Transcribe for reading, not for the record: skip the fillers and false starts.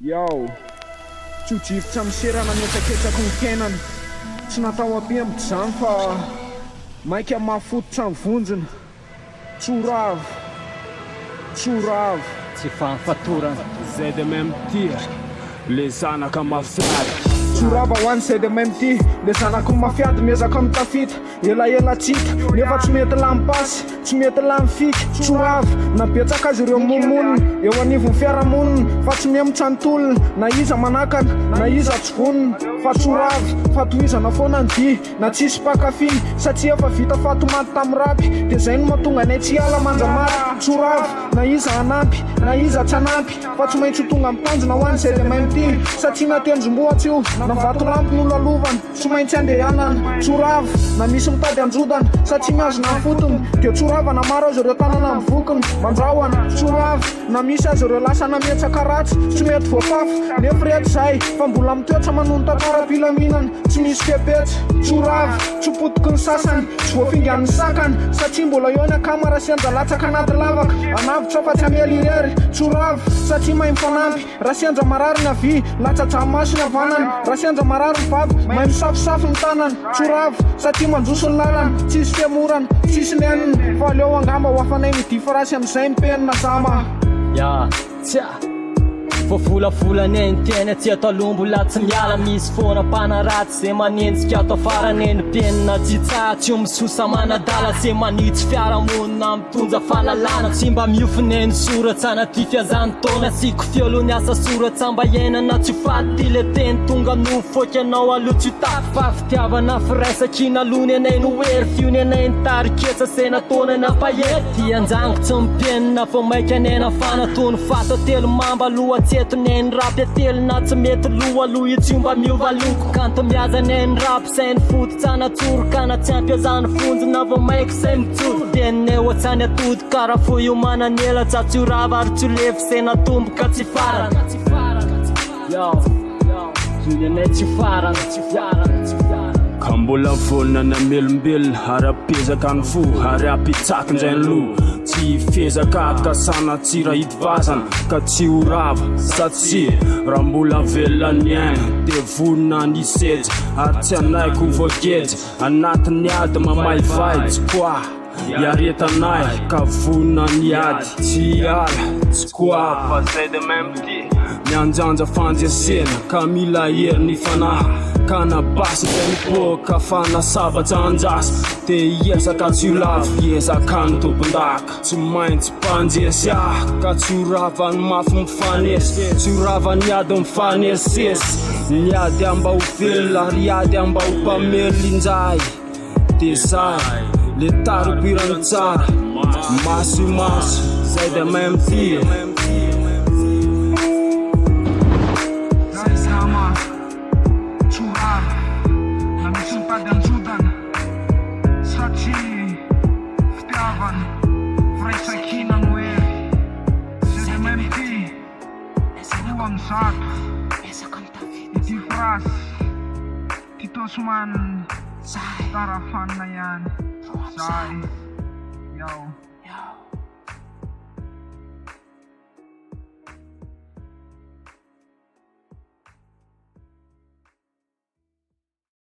Yao! Tsy ho jirotra miserana ny hetraketsaky ny fiainana. Tsy natao hampihemotra izany fa maika mahafototra ny vonjina. Tsy ho rava! Tsy ho rava! Tsy fahafatorana. ZMMT, le zanaka mafiady. Tsy ho rava ho an'i ZMMT, le zanaky ny mafiady miezaka mitafita. Elaela tsy hita, nefa tsy mety lany pasy, tsy mety lany fika, tsy ho rava, na betsaka aza ireo mimonomonona eo anivon'ny fiarahamonina, fa tsy mihemotra ny tolona, na iza manakana, na iza tsy vonona, fa tsy ho rava, fa tohizana foana ny dia, na tsisy mpankafy, satria efa vita fatomaty tamin'ny rapy, dia zay no mahatonga anay tsy hiala mandra-maty, tsy ho rava, na iza hanampy, na iza tsy hanampy, fa tsy maintsy ho tonga amin'ny tanjona ho an'ny ZMMT, satria na tendrombohitra io, na vatolampy no lalovana. Tsy maintsy andehanana, tsy ho rava, na misy mitady hanjodana, satria mihazona ny fotony, dia tsy ho rava na maro aza ireo tanana mivokona, mandrahona, tsy ho rava, na misy aza ireo lasa nametsaka ratsy, tsy mety voafafa, nefa ireto izay, fa mbola mitoetra manohy ny tantaram-pilaminana, tsy misy fepetra, tsy ho rava, tsy ho potiky ny sasany, tsy voafingan'ny sakana, satria mbola eo ny akama raha sendra latsaka anaty lavaka, hanavotra fa tsy hamely irery, tsy ho rava, satria mahay mifanampy. Raha sendra marary ny havia, latsa-dranomaso ny havanana, raha sendra marary ny vava, mahay misafosafo ny tanana, tsy ho rava, satria mandroso ny lalana, tsisy fihemorana, tsisy nenina, fa aleo angamba ho afanay ny difrasy amin'izay ny penina zama. Ya, tsia. Voavolavola ny teny aty ato aloha mbola tsy miala misy foana mpanaratsy ze manenjika ato afara neny penina tsy tsaha tsy misosa manadala ze manitsy fiarahamonina Mitondra fahalalana tsy mba miofo neny soratsa na tia fiazan'ny taona Asiako feo aloha ny asa soratsa mba iainana tsy ho faty Ty le teny tonga nofo foika anao aloha tsy ho taty Fa fitiavana firaisankina aloha ny anay no hery Fio ny anay ny tariketsa se nataonay nampahery Ty anjango tsy mipenina vao maika ny aina fana Toy ny fato atelo mamba aloha tsy eto ny ain'ny rap atelina Tsy mety lo aloha io tsy mba miova loko Kanto mihaja ny ain'ny rap Sainy fototra na tsoroka na tsy ampy azany fonjina vao maika izay mijoro Teninay ohatrany atody kara fohy io manan'elatra tsy ho rava ary tsy ho lefy izay natomboka tsy farana Yo, io ny anay tsy farana, tsy farana, tsy farana. Ka mbola vonona ny hamelombelona ary hampezaka ny fo ary hampitsaky indray ny loha Tsy hifezaka ka sanatria raha hidivazana ka tsy ho rava satria raha mbola velona ny aina dia vonona ny hisedra ary tsy hanaiky ho voageja anatin'ny ady mamaivay tsy quoi iaretanay ka vonona ny ady tsy hiala tsy quoi fa zay de même ty mianjanja fandresena ka mila hery ny fanahy ka na basy izay mipoaka fa na sabatra andrasa te hiezaka tsy ho lavo hiezaka ny tompondaka Tsy maintsy mpandresy aho ka tsy ho rava ny mafy mifanesy Tsy ho rava ny ady mifanesisesy Ny ady aho mba ho velona ary ady aho mba ho mpamelona injay De zay le tari-poirany tsara Maso imaso zay de mahay mitia. Zay zama tsy ho rava na misy mitady hanjodana satria Fitiavana, firaisankina no hery. ZMMT, 102. Ity phrase, Titosman, Tarafanina ihany. Zay. Yao.